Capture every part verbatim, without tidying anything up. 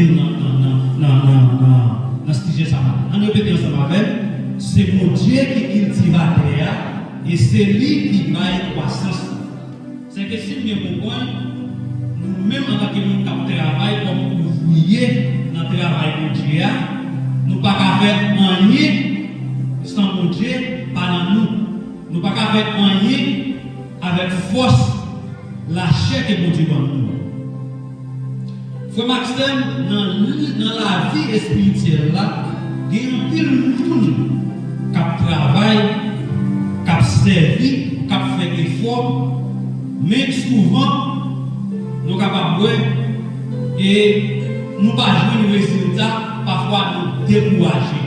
nou nan, nan, nan, nan, nan, nan, nan sijè sa maten. Ann repete ansanm avè m. Se Bondye ki kiltivatè a, e se li ki bay kwasans la. Sèke si n gen bon kòy, nou menm antanke moun k ap travay kòm ouvriye nan travay Bondye a, nou pa ka fè anyen san Bondye pa nan nou. Nou pa ka fè anyen avèk fòs lachè ke Bondye ban nou an. Frè m ak sè m, nan, nan lavi espirityèl la, gen anpil moun k ap travay, k ap sèvi, k ap fè efò, men souvan, nou kapab wè, e nou pa jwenn rezilta, pafwa nou dekouraje.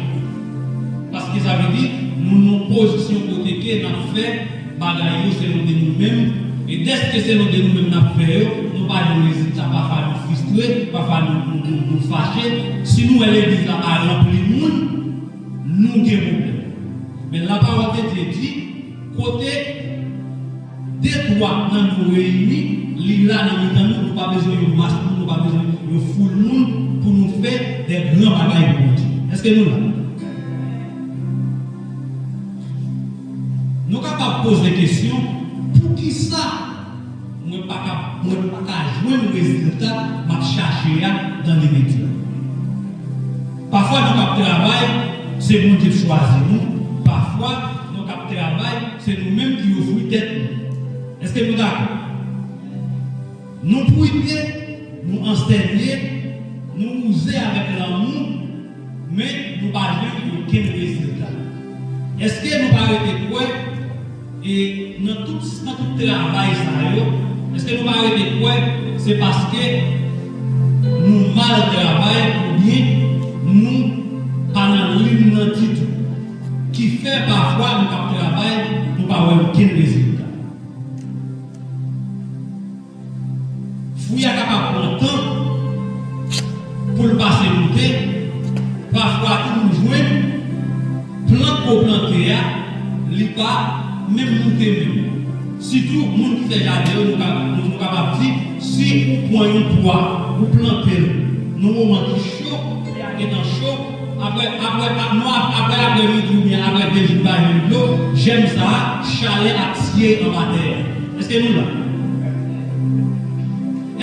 Paske sa vle di, nou nan yon pozisyon kote ke n ap fè bagay yo selon de nou menm, e dèske selon de nou menm n ap fè yo, nou pa jwenn rezilta, pafwa nou fristre, pafwa nou, nou, nou, nou fache. Si nou wè legliz la pa ranpli moun, nou gen pwoblèm. Men lapawòl de Dye di, kote de, twa nan nou reyini, li la nan mitan nou, nou pa bezwen yon mas moun, nou pa bezwen yon foul moun pou nou fè de gran bagay pou Bondye. Èske nou la? Nou kapab poze kesyon, poukisa mwen pa ka, mwen pa ka jwenn rezilta m ap chache a nan limedya? Pafwa nou k ap travay, se Bondye k chwazi nou. Pafwa nou k ap travay, se nou menm ki ofri tèt nou. Èske nou dakò? Nou priye, nou ansèye, nou wouze avèk lanmou, men nou pa jwenn okenn rezilta. Èske nou pa rete kwè, e nan tout, nan tout travay sa yo, èske nou pa rete kwè se paske nou mal travay oubyen nou pa nan liy nan ditou ki fè pafwa nou p ap travay, nou pa wè okenn rezilta? Fwi a kapab pran tan pou l pase moute. Pafwa tou nou jwenn plant ke w plante a, li pa menm moute menm. Sitou moun ki fè jaden yo, nou ka, nou, nou kapab di, si ou pran yon pwa, ou plante l nan moman ki cho, lè a gentan cho, apre, apre, ap-, nou ap-, apre aprèmidi oubyen apre de jou pa jwenn dlo, jèm sa a, chalè ap tiye anba tè a. Èske nou la?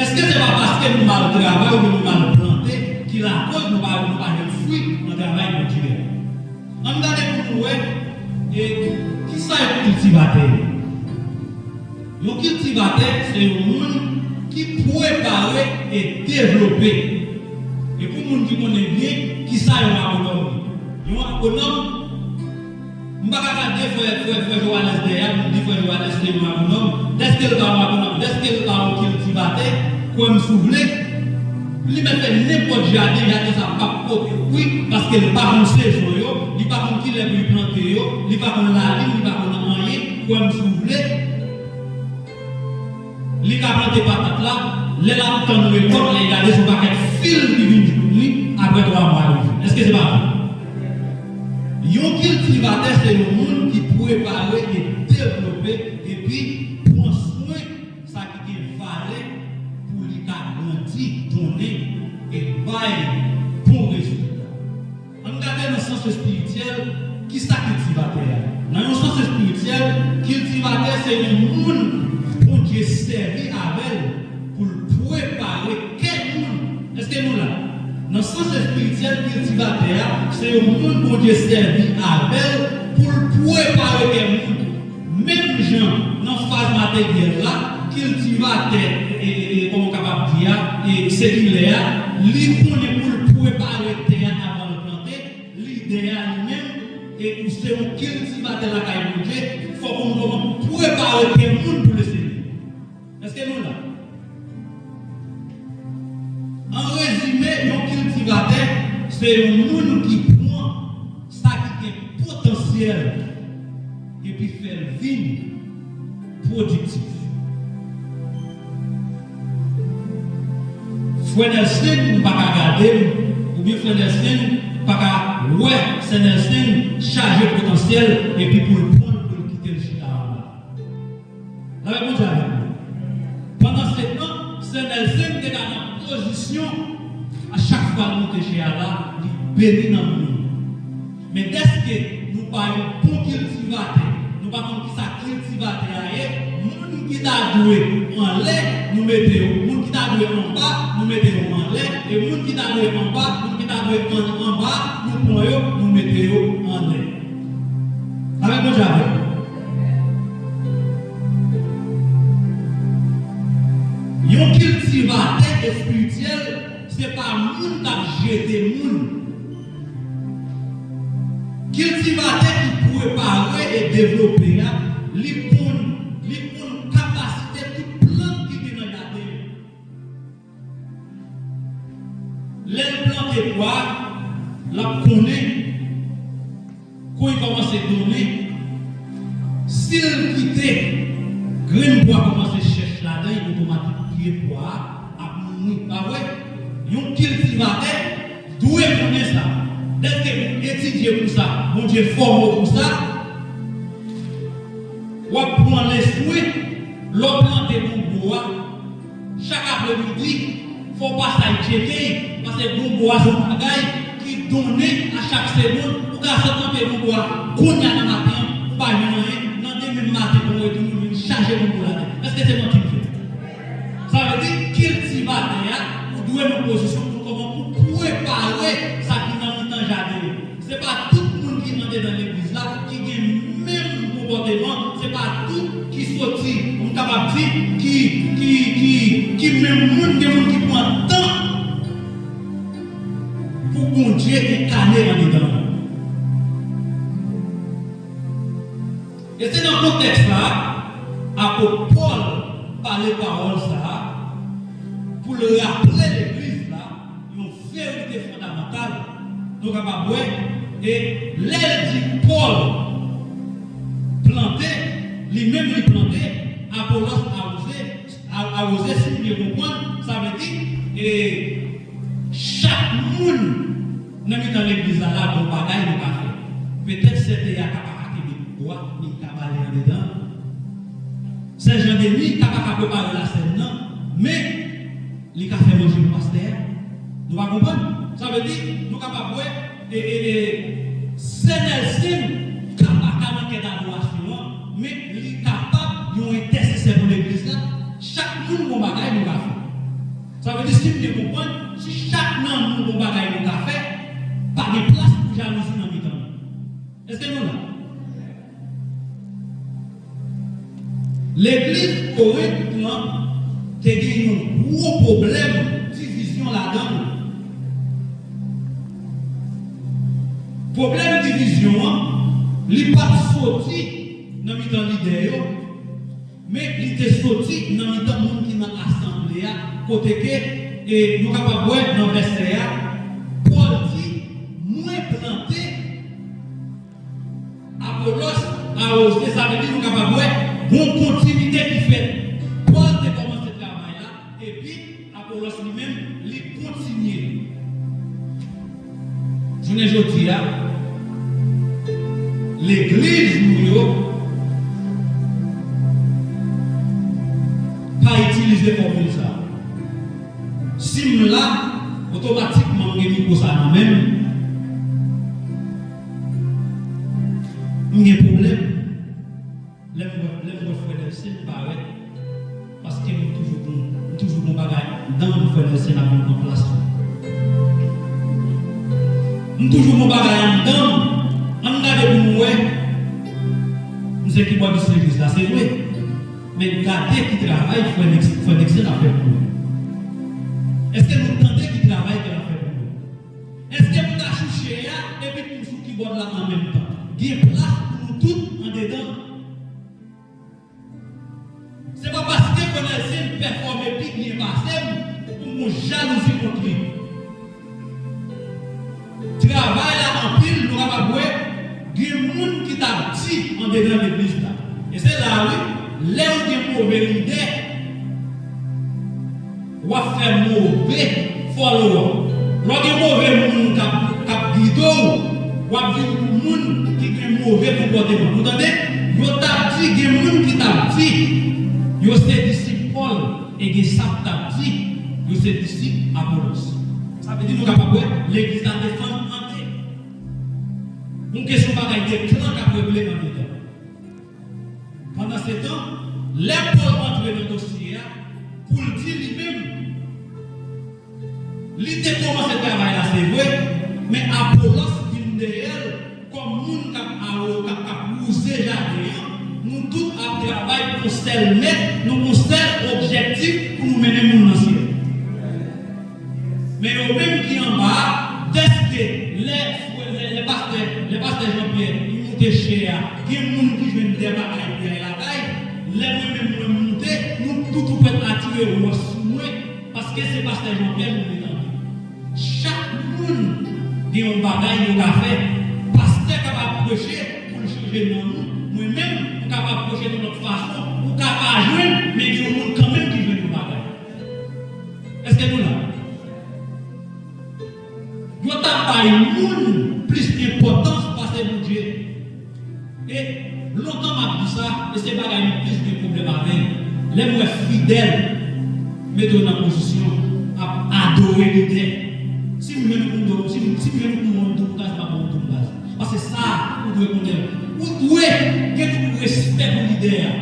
Èske se pa paske nou mal travay oubyen nou mal plante ki lakòz nou pa, nou pa jwenn fwi nan travay Bondye a? Ann gade pou nou wè, e, kisa yon kiltivatè ye. Yon kiltivatè se yon moun ki prepare e devlope. E pou moun ki konnen byen, kisa yon agwonòm ye? Yon agwonòm, m pa ka gade frè, frè, frè Johannes dèyè a pou m di frè Johannes se yon agwonòm. Dèske l pa yon agwonòm, dèske l pa yon kiltivatè, kwè m si w vle, li mèt fè nenpòt jaden, jaden sa p ap pote fwi, paske l pa konn sezon yo, li pa konn kilè pou l plante yo, li pa konn lalin, li pa konn anyen, kwè m si w vle. Li ka plante patat la, lè l ap tann rekòt, lè l gade se yon pakèt fil ki vin jwenn li apre twa mwa rive. Èske se pa vre? Yon kiltivatè se yon moun ki prepare e devlope epi pran swen sa ki gen valè pou li ka grandi, donnen e bay bon rezilta. Ann gade nan sans espirityèl, kisa kiltivatè a? Nan yon sans espirityèl, kiltivatè se yon moun Bondye sèvi avè l pou l prepare kè moun. Èske nou la? Nan sans espirityèl, kiltivatè a se yon moun Bondye sèvi avè l pou l prepare kè moun. Menm jan nan faz materyèl la, kiltivatè, e, e, e, kòman w kapab di a, e, selilè a, li konnen pou l prepare tè a avan l plante, lidè a li menm, e ou se yon kiltivatè lakay Bondye, fòk ou konn kòman pou prepare kè moun pou l semine. Èske nou la? An rezime, yon kiltivatè se yon moun ki pran sa ki gen potansyèl epi fè l vin pwodiktif. Frè Nelson pa ka gade m, oubyen Frè Nelson pa ka wè Sè Nelson chaje potansyèl epi pou l pran l, pou l kite l chita anba. Lave Bondye avèk nou. Pandansetan, Sè Nelson te ka nan pozisyon A chak fwa l moute chè a la, li beni nanm nou. Men dèske nou pa yon bon kiltivatè, nou pa konn kisa kiltivatè a ye, moun ki ta dwe anlè, nou mete yo, moun ki ta dwe anba, nou mete yo anlè, e moun ki ta dwe anba, moun ki ta dwe an-, anba, nou pran yo, nou mete yo anlè. Avèk Bondye avèk nou. Yon kiltivatè espirityèl, se pa moun k ap jete moun. Kiltivatè ki prepare e devlope a, li konn, li konn kapasite tout plant ki gen nan jaden an. Lè l plante pwa, l ap konnen kou l kòmanse donnen. Si l kite grenn pwa kòmanse chèch ladan l, otomatik pye pwa a ap mouri, pa vre? Yon kiltivatè dwe konnen sa. Dèske vin etidye pou sa, Bondye fòme w pou sa, w ap pran leswen lè w plante gonbo a. Chak apremidi, fò w pase al tcheke, paske gonbo a se yon bagay ki donnen a chak segonn. Ou ka sot kanpe gonbo a kounye a nan maten an, ou pa jwenn anyen, nan demen maten, pou w retounen, ou vin chaje gonbo ladan. Èske se manti m fè? Sa vle di, kiltivatè a, ou dwe nan pozisyon pou kòman pou prepare sa ki nan mitan jaden yo. Se pa tout moun ki andedan legliz la ki gen menm konpòteman, se pa tout ki soti, m kapab di, ki, ki, ki, ki menm moun, gen moun ki pran tan pou Bondye enkane andedan yo. E se nan kontèks sa a, apot Pòl pale pawòl sa a pou l raple legliz la yon verite fondamantal. Nou kapab wè, e lè l di Pòl plante, li menm li plante, Apolòs awoze, a-, awoze, si m byen konprann, sa vle di, e chak moun nan mitan legliz la, la, gon bagay nou ka fè. Petèt sè Teya ka pa ka kenbe mikwo a, men li ka bale andedan. Sè Jan Deni ka pa ka prepare lasèn nan, men li ka fè manje pou pastè a. Nou pa konprann? Sa vle di, nou kapab wè, e, e, e, sè Nèlsen ka pa ka nan kè dadorasyon an, men li kapab yon entèsesè pou legliz la. Chak moun gon bagay nou ka fè. Sa vle di, si m byen konprann, si chak nan nou gon bagay nou ka fè, pa gen plas pou jalouzi nan mitan nou. Èske nou la? Legliz Korent lan te gen yon gwo pwoblèm divizyon ladan l. Pwoblèm divizyon an, li pa t soti nan mitan lidè yo, men li te soti nan mitan moun ki nan asanble a, kote ke, e, nou kapab wè nan vèsè a, Pòl di, mwen plante, Apolòs awoze, sa vle di nou kapab wè gon kontinite ki fèt. Pòl te kòmanse travay la, epi Apolòs li menm, li kontinye l. Jounen jodi a, legliz nou yo pa itilize fòmil sa a. Si m la, otomatikman m gen mikwo sa a nan men m. M gen pwoblèm. Lè m wè, lè m wè frè Nelson parèt, paske m toujou gon, m toujou gon bagay anndan m, frè Nelson ap vin pran plas mwen. M toujou gon bagay anndan m. Ann gade pou nou wè. M se kibòdis legliz la, se vre. Men gade ki travay frè Nex-, frè Nelson ap fè pou nou. Èske nou tande ki travay ke l ap fè pou nou? Èske m ka chouche a epi pou m sou kibòd la an menm tan? Gen plas pou nou tout andedan. Se pa paske frè Nelson pèfòme pi byen pase m pou m gon jalouzi kont li. Travay la anpil, nou kapab wè, gen moun ki t ap di andedan legliz la. E se la, wi, lè w gen move lidè, w ap fè move follow up. Lè w gen move moun k ap, k ap gide w, w ap vin yon moun ki gen move konpòteman. Nou tande? Yo t ap di, gen moun ki t ap di, yo se disip Pòl, e gen sa k t ap di, yo se disip Apolòs. Sa vle di nou kapab wè legliz la defann antre. Yon kesyon bagay de klan k ap regle andedan. Pandansetan, lè Pòl antre nan dosye a, pou l di li menm, li te kòmanse travay la, se vre, men Apolòs vin dèyè l kòm moun k ap awo-, k ap, k ap wouze jaden an. Nou tout ap travay pou yon sèl mèt, nou gen yon sèl objektif pou nou mennen moun nan syèl. Men yo menm ki anba a, dèske lè, lè, lè pastè, lè pastè Jean Pierre li moute chè a, gen moun ki jwenn de bagay pou y al lakay, lè mwen menm mwen moute, nou tout ou pèt atire wòch sou mwen, paske se pastè Jean Pierre nou vle tande. Chak moun gen yon bagay yo ka fè. Pastè kapab preche pou l chanje nanm ou, mwen menm, m kapab preche yon lòt fason, ou ka pa jwenn, men gen yon moun kanmenm ki jwenn yon bagay. Èske nou la? Yo t ap bay moun plis enpòtans pase Bondye. E lontan m ap di sa, e se bagay nou plis gen pwoblèm avè l. Lè m wè fidèl mete yo nan pozisyon ap adore lidè. Si m jwenn yon do, si m, si m jwenn yon do, m ta se pa bon do baz. Paske sa ou dwe konnen. Ou dwe gen tout respè pou lidè a.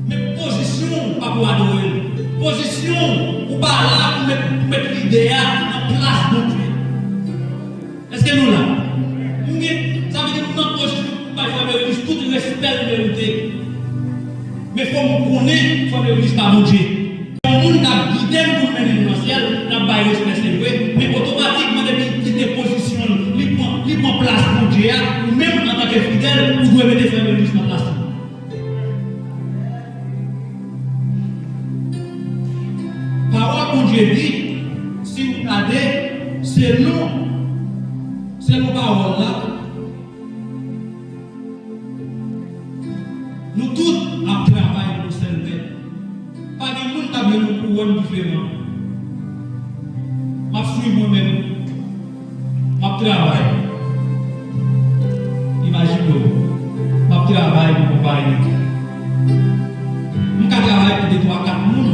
Men pozisyon ou pa pou adore l. Pozisyon ou pa la pou met, pou met lidè a nan plas Bondye. Èske nou la? Nou gen, sa vle di nou nan pozisyon pou bay Frè Meredis tout respè l merite. Men fò nou konnen Frè Meredis pa Bondye. Yon moun k ap gide n pou l mennen nou nan syèl, n ap bay respè, se vre, men otomatikman, depi l kite pozisyon l, li pran, li pran plas Bondye a, ou menm, antanke fidèl, ou dwe mete Frè Meredis nan plas li. Pawòl Bondye di, si nou gade, selon, selon pawòl la, nou tout ap travay pou sèl mèt. Pa gen moun k ap jwenn yon kouwòn diferan. M ap swiv mwen menm. M ap travay. Imajine w, m ap travay pou konpayi. M ka travay pou de twa, kat moun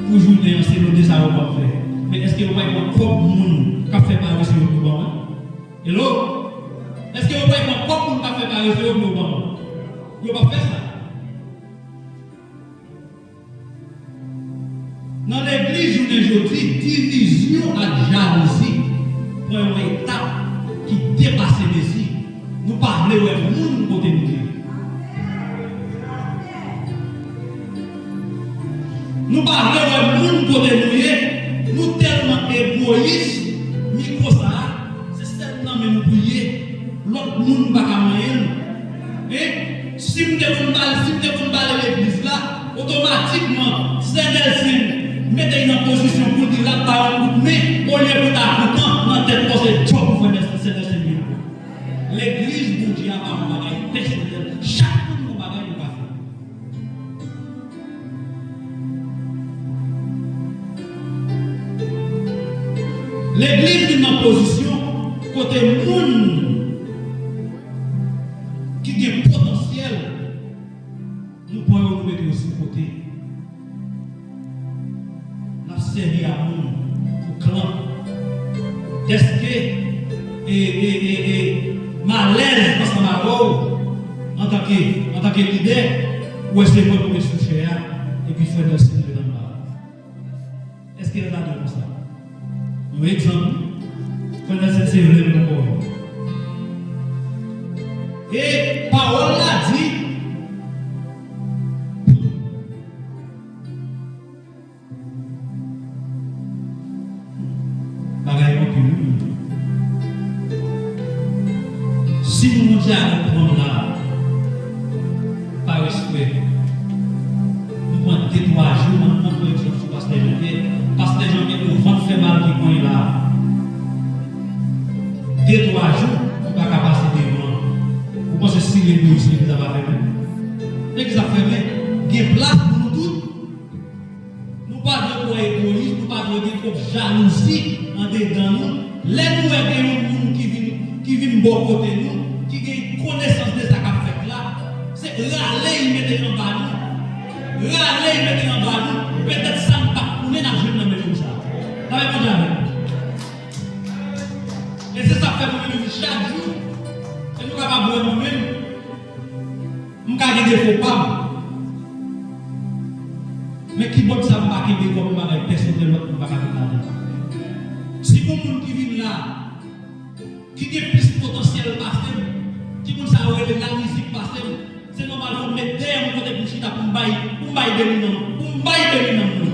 pou jounen an selon de sa yo p ap fè. Men èske yo pa pran kòb moun k ap fè parese yo pou ban mwen? Hello? Èske yo pa pran kòb moun k ap fè parese yo pou yo ban mwen? Yo p ap fè sa. Nan legliz jounen jodi, divizyon ak jalouzi pran yon etap ki depase mezi. Nou pa vle wè moun kote nou ye. Nou pa vle wè moun kote nou ye. Nou tèlman egoyis, mikwo sa a, se sèl nan men nou pou l ye. Lòt moun pa ka manyen l. Hein? Si m te konn bale, si m te konn bale legliz la, otomatikman, Sè Nelson mete l nan pozisyon pou l di l ap ba yon kout men, olye pou ta kontan nan tèt kò se djòb ou fè Sè Nelson vin. Legliz Bondye a pa yon bagay pèsonèl. Chak moun gen yon bagay yo ka fè. Legliz vin nan pozisyon kote moun ki gen potansyèl, nou pran yo, nou mete yo sou kote. N ap sèvi a moun pou klan. Dèske e, e, e, e, m alèz ansanm avè w antanke, antanke lidè, ou wè se mwen pou met sou chè a, epi frè Nelson ret anba. Èske nou ta dwe konsa? Yon egzanp, frè Nelson se vle nou ankò. E pawòl la di, bagay yo anpil, wi. Si nou monte avèk pran la, pa respè, nou pran de twa jou, mwen pran egzanp sou pastè Jean Pierre. Pastè Jean Pierre, ou vant fè mal ki konye la. De twa jou, ou pa ka pase devan. Ou panse si legliz, legliz la pa fèmen? Legliz la fèmen. Gen plas pou nou tout. Nou pa dwe twò egoyis, nou pa dwe gen twòp jalouzi andedan nou. Lè nou wè gen yon moun ki vin, ki vin bò kote nou, ki gen konesans de sa k ap fèt la, se rale y mete anba nou. Rale y mete anba nou. Petèt sa n pa t konnen n ap jwenn nan men moun sa a. N ap manje avè l. Chak jou, e nou kapab wè mwen menm, m ka gen defo pa m. Men kibòd sa m pa kenbe kòm yon bagay pèsonèl, lòt moun pa ka vin ladan. Si gon moun ki vin la, ki gen plis potansyèl pase m, ki moun sa yo rele lamizik pase m, se nòmal pou m met dèyè m kote pou m chita pou m bay, pou m bay demi nan, pou m bay demi nan moun.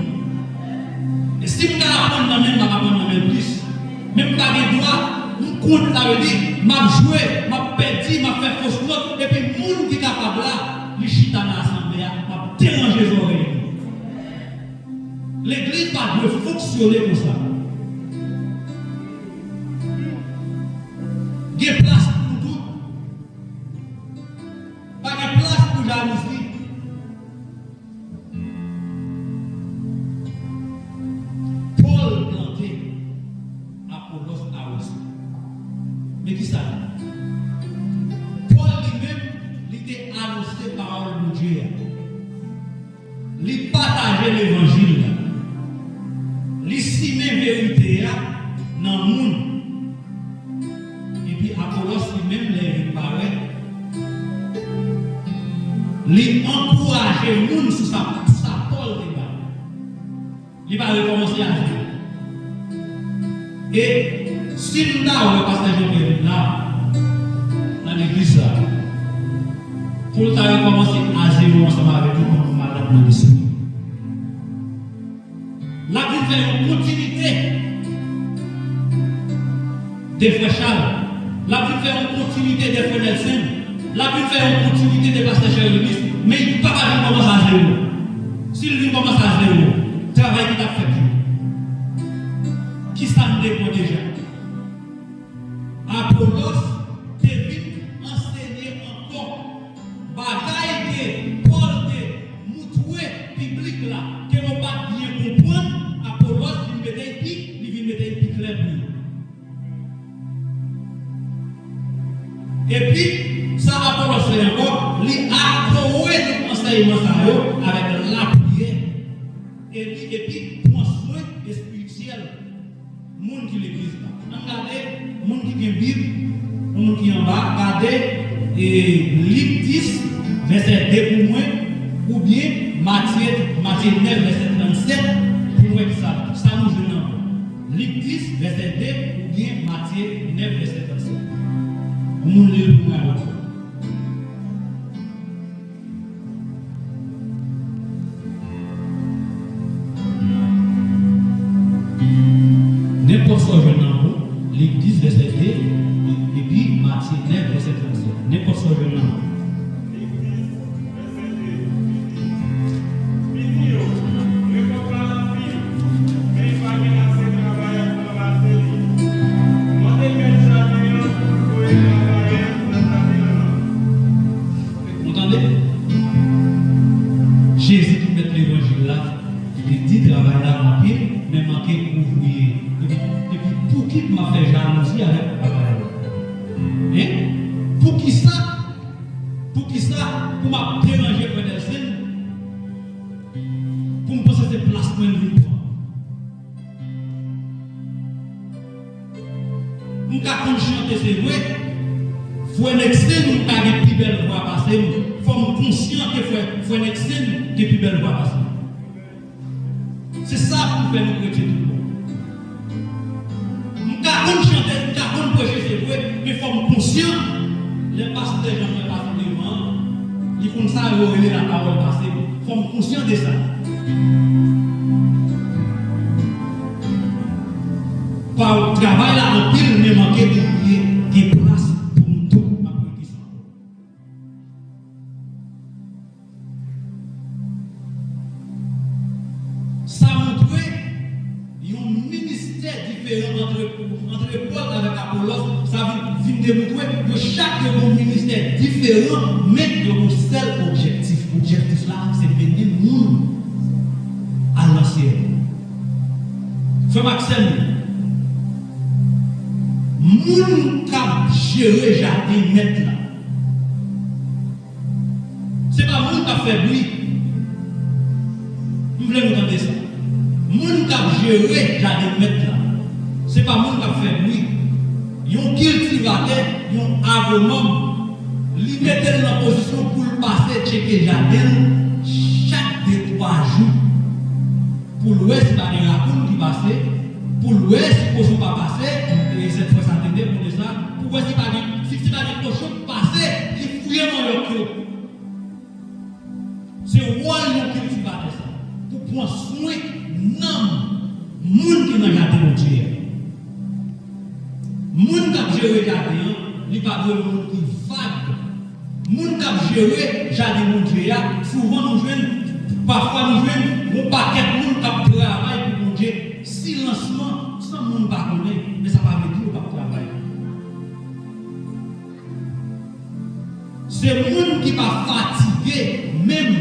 E si m ka aprann nan men l, m ap aprann nan men l plis. Men m pa gen dwa, m kont, sa vle di, m ap jwe, m ap pèdi, m ap fè fos nòt, epi moun ki kapab la, li chita nan asanble a, m ap deranje zòrèy li. Legliz pa dwe fonksyone konsa. Gen plas pou tout. Pa gen plas pou jalouzi. Pòl plante, Apolos awoze. Men ki sa l ye? Pòl li menm, li te anonse pawòl Bondye a. Li pataje levanjil la. Li simen verite a nan moun. Epi Apolos li menm, lè l vin parèt, li ankouraje moun sou sa, sou sa Pòl te bay. Li pa rekòmanse a zewo. E si n ta wè pastè Jean Pierre vin la, nan legliz sa, pou l ta rekòmanse a zewo ansanm avèk nou, kòm malad nan lespri. L ap vin fè yon kontinite de frè Chal. L ap vin fè yon kontinite de frè Nèlsen. L ap vin fè yon kontinite de pastè Chèrelis. Men li pa ka vin kòmanse a zewo. Si l vin kòmanse a zewo, travay ki t ap fèt yo, ki sa n te pran deja? Apolos te vin ansenye ankò. Bagay ke Pòl te moutre piblik la, ke yo pa t byen konprann, Apolos vin mete l pi, li vin mete l pi klè pou yo. Epi, sa Apolos fè ankò, li akore tout ansèyman sa yo avèk lapriyè. Epi, epi pran swen espirityèl moun ki legliz la. Ann gade moun ki gen Bib, moun ki anba, gade, e, Lik dis, vèsè de pou mwen, oubyen Matye, Matye nèf, vèsè trannsèt, pou n wè ki sa, sa nou jwenn nan Lik dis, vèsè de, oubyen Matye nèf, vèsè trannsèt. Yon moun li l pou mwen ankò. Nenpòt sa w jwenn nan bon, Lik dis, vèsè de, epi Matye nèf, vèsè trannsèt. Nenpòt sa w jwenn nan bon. Vini yo, rekòt la anpil, men pa gen ase travayè pou ranmase li. Mande mèt jaden an pou l voye travayè nan jaden an. Nou tande? Jezi ki mèt levanjil la, li di travay la anpil, men manke ouvriye. Epi, epi pouki m ap fè jalouzi avèk travay la? Hein? Poukisa Poukisa pou m ap deranje frè Nelson, pou m panse se plas mwen l vin pran? M ka konn chante, se vre. Frè Nelson ka gen pi bèl vwa pase m. Fò m konsyan ke frè, frè Nelson gen pi bèl vwa pase m. Se sa pou fè nou kretyen tout bon. M ka konn chante, m ka konn preche, se vre, men fò m konsyan, lè pastè Jean Pierre pase devan an, li konn sa yo rele lapawòl pase m. Fò m konsyan de sa. Pa travay la anpil, men manke ouvriye, gen plas pou nou tout, m ap redi sa ankò. Sa montre yon ministè diferan antre, antre Pòl avèk Apolòs. Sa vin, vin demontre yo chak yo gen yon ministè diferan, men yo gen yon sèl objektif. Objektif la, se mennen moun al nan syèl. Frè m ak sè m yo, moun k ap jere jaden Mèt la, se pa moun k ap fè bri. M vle nou tande sa. Moun k ap jere jaden Mèt la, se pa moun k ap fè bri. Yon kilti kiltivatè, yon agwonòm, li mete l nan pozisyon pou l pase tcheke jaden l chak de twa jou, pou l wè si pa gen rakoun ki pase, pou l wè si kochon pa pase, e sèt fwa sa te de kote sa, pou wè si pa gen, si, si pa gen kochon ki pase, ki fouye manyòk yo. Se wòl yon kiltivatè sa, pou pran swen nanm moun ki nan jaden Bondye a. Moun k ap jere jaden an, li pa dwe yon moun ki vag. Moun k ap jere jaden Bondye a, souvan nou jwenn, pafwa nou jwenn yon pakèt moun k ap travay pou Bondye silansman, san moun pa konnen, men sa pa vle di yo p ap travay. Se moun ki pa fatige menm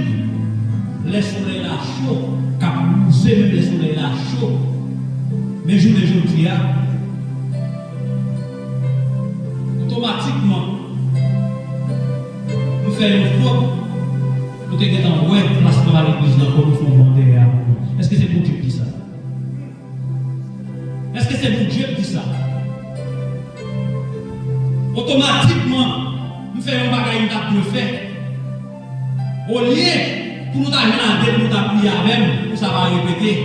lè solèy la cho, k ap wouse menm lè solèy la cho. Men jounen jodi a, otomatikman, nou fè yon fot, nou te gentan wè plas nou a legliz la, pou nou fè yon ban dèyè a. Èske se Bondye ki di sa? Èske se Bondye ki di sa? Otomatikman, m fè yon bagay m t ap dwe fè. Olye pou nou ta jwenn a de pou nou ta priye avè m, pou sa pa repete,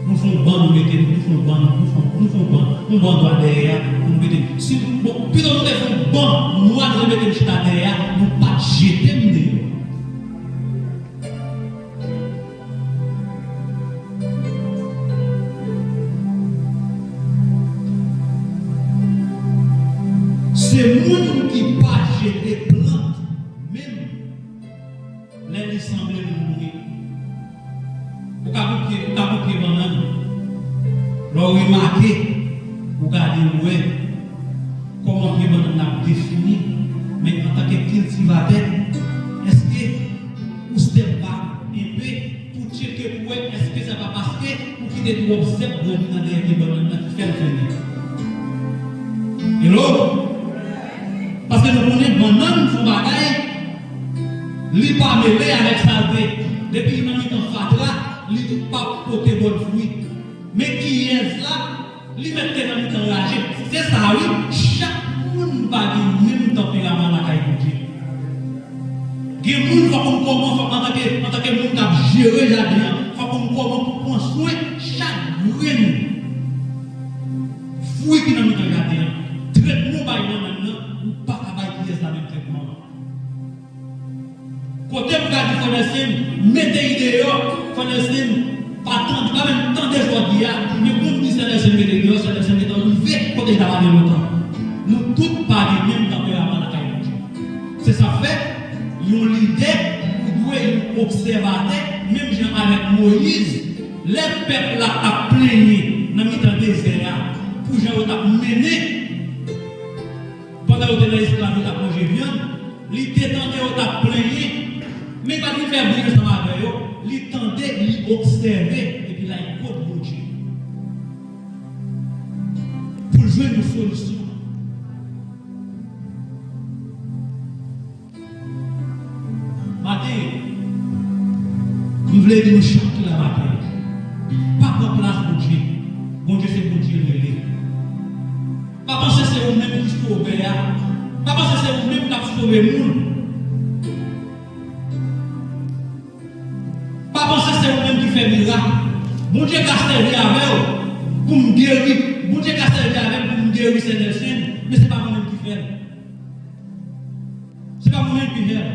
nou fè yon ban, nou mete, nou fè yon ban, nou fè yon, nou fè yon ban, yon ban dwa dèyè a, pou nou mete. Si, bon, pito nou te fè yon ban nwa, nou te mete m chita dèyè a, nou pa t jete m deyò. Se moun ki pa jete plant, menm lè li sanble mouri. Ou ka pran pye, ou ka pran pye bannann. Lè w remake, ou gade, ou wè kòman pye bannann nan ap defini. Men antanke kiltivatè, èske ou step back enpe pou tcheke pou wè èske se pa paske ou kite twòp zèb grandi nan dèyè pye bannann nan ki fè l fini? Hello? Paske nou konnen bannann se yon bagay, li pa mele avèk salte. Depi li nan mitan fatra, li p ap pote bòn fwi. Men kiyès la, li mèt te nan mitan raje. Se sa wi, chak moun pa gen menm tanperaman lakay Bondye. Gen moun fòk konn kòman, fòk antanke, antanke moun k ap jere jaden an, fòk konn kòman pou pran swen chak grenn fwi ki nan mitan jaden an. Tretman w bay bannann nan, ou pa ka bay kiyès la menm tretman an. Kote m ka di frè Nelson mete l deyò, frè Nelson pa tande, pa menm tande sa w di a, men pou m di frè Nelson mete l deyò, frè Nelson gentan rive kote l t ap ale lontan. Nou tout pa gen menm tanperaman lakay Bondye. Se sa k fè, yon lidè, ou dwe yon obsèvatè, menm jan avèk Moyiz, lè pèp la t ap plenyen nan mitan dezè a, pou jan yo t ap mennen, pandan yo te nan esklav, yo t ap manje vyann, li te tande yo t ap plenyen, men li pa t vin fè bri ansanm avè yo, li tande, li obsève, epi l al kot Bondye pou l jwenn yon solisyon. Maten, m vle di nou chak ki la maten, pa pran plas Bondye. Bondye se Bondye l rele. Pa panse se ou menm ki sovè a. Pa panse se ou menm k ap sove moun. Pa panse se ou menm ki fè mirak. Bondye ka sèvi avè w pou m geri. Bondye ka sèvi avè m pou m geri Sè Nelson, men se pa mwen menm ki fè l. Se pa mwen menm ki fè l.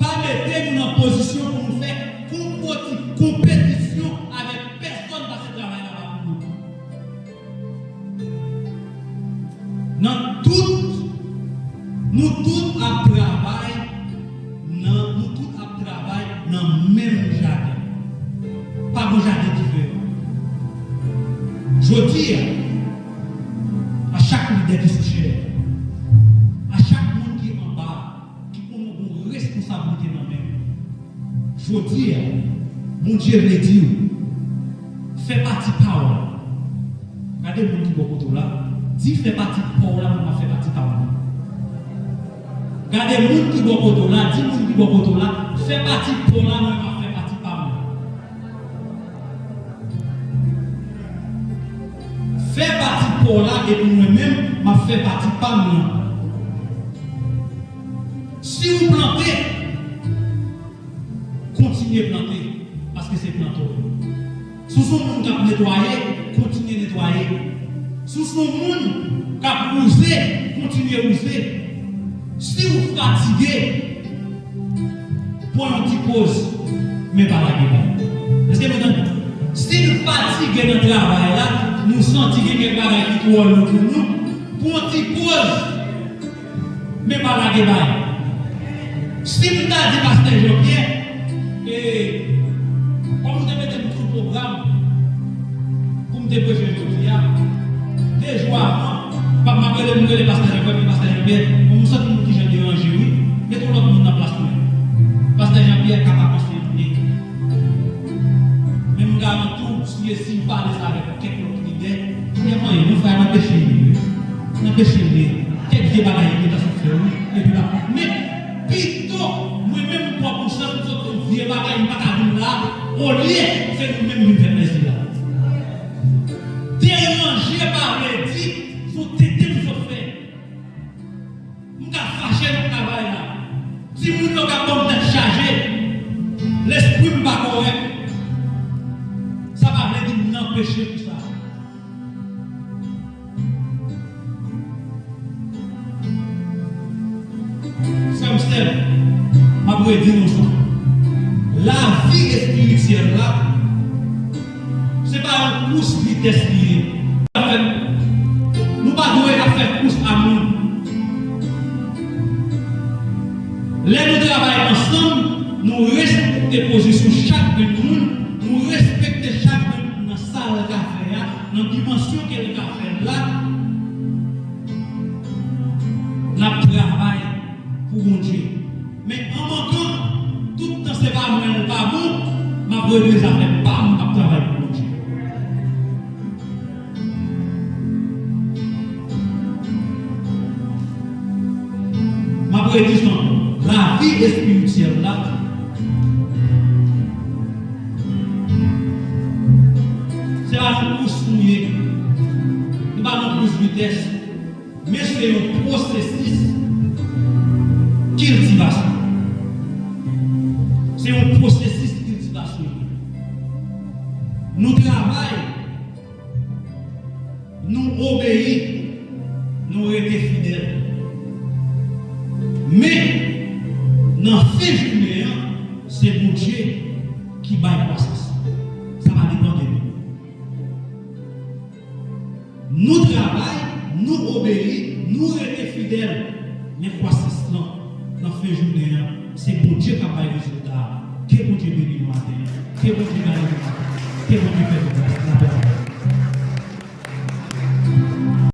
Pa mete nou nan pozisyon pou nou fè konpoti-, konpetisyon avèk pèsonn, paske travay la pa pou nou. Nan tout, nou tout ap travay nan, nou tout ap travay nan menm jaden. Pa gen jaden diferan. Jodi a, a chak lidè ki sou chè, a chak moun ki anba, ki konnen w gen yon responsablite nan men w. Jodi a, Bondye vle di w, fè pati pa w la. Gade moun ki bò kote w la, di, fè pati pa w la, mwen ap fè pati pa mwen. Gade moun ki bò kote w la, di moun ki bò kote w la, fè pati pa w la, mwen ap fè pati pa mwen. Fè pati Pou la, epi mwen menm, m ap fè pati pa m nan. Si w plante, kontinye plante, paske se plante w ye. Si w se yon moun k ap netwaye, kontinye netwaye. Si w se yon moun k ap wouze, kontinye wouze. Si w fatige, pran yon ti poz, men pa lage bay. Èske nou tande? Si n fatige nan travay la, nou santi gen kèk bagay ki twò lou pou nou, pran yon ti poz, men pa lage bay. Si m ta di pastè Jean Pierre, e, kòm ou te mete m sou pwogram pou m te preche jodi a, de jou avan, m ap rele, m rele pastè Jean Pierre, m di, "Pastè Jean Pierre, m santi m ti jan deranje, wi. Mete yon lòt moun nan plas mwen." Pastè Jean Pierre ka pa panse anyen. Men m garanti w, si, si m pale sa avèk kèk lòt lidè, li ap anyen, non, frè, nan peche li ye. Nan peche li ye. Kèk vye bagay li te ta sot fè, wi. Epi la, men pito, mwen menm, m pran konsyans, m sot yon vye bagay, m pa ka vin la, olye se nou menm vin fè plezi la. Deranje pa vle di se yon tenten m sot fè. M ka fache nan travay la. Timoun yo ka ban m tèt chaje. Lespri m pa kòrèk. Sa pa vle di m nan peche pou sa. Frè m, sè m, m ap redi nou sa. Lavi espirityèl la, se pa yon kous vitès li ye. Nou pa dwe ap fè kous a moun. Lè nou travay ansanm, nou respekte pozisyon chak grenn moun, nou respekte chak grenn moun nan sa l ka fè a, nan dimansyon ke l ka fè l la, n ap travay pou Bondye. Men an mankan, tout tan se pa mwen l pa bon, m ap regle zafè pa m, m ap travay pou Bondye. M ap redi sa ankò. Lavi espirityèl la, se pa nan kous nou ye. Nou pa nan kous vitès. Men se yon pwosesis kiltivasyon. Se yon pwosesis kiltivasyon. Nou travay, nou obeyi, nou rete fidèl. Men, nan fen jounen an, se Bondye ki bay kwasans. Sa pa depann de nou. Nou travay, nou obeyi, nou rete fidèl. Men kwasans lan, nan fen jounen an, se Bondye k ap bay rezilta a. Ke Bondye beni nou maten an. Ke Bondye beni nou maten an. Ke Bondye fè nou gras.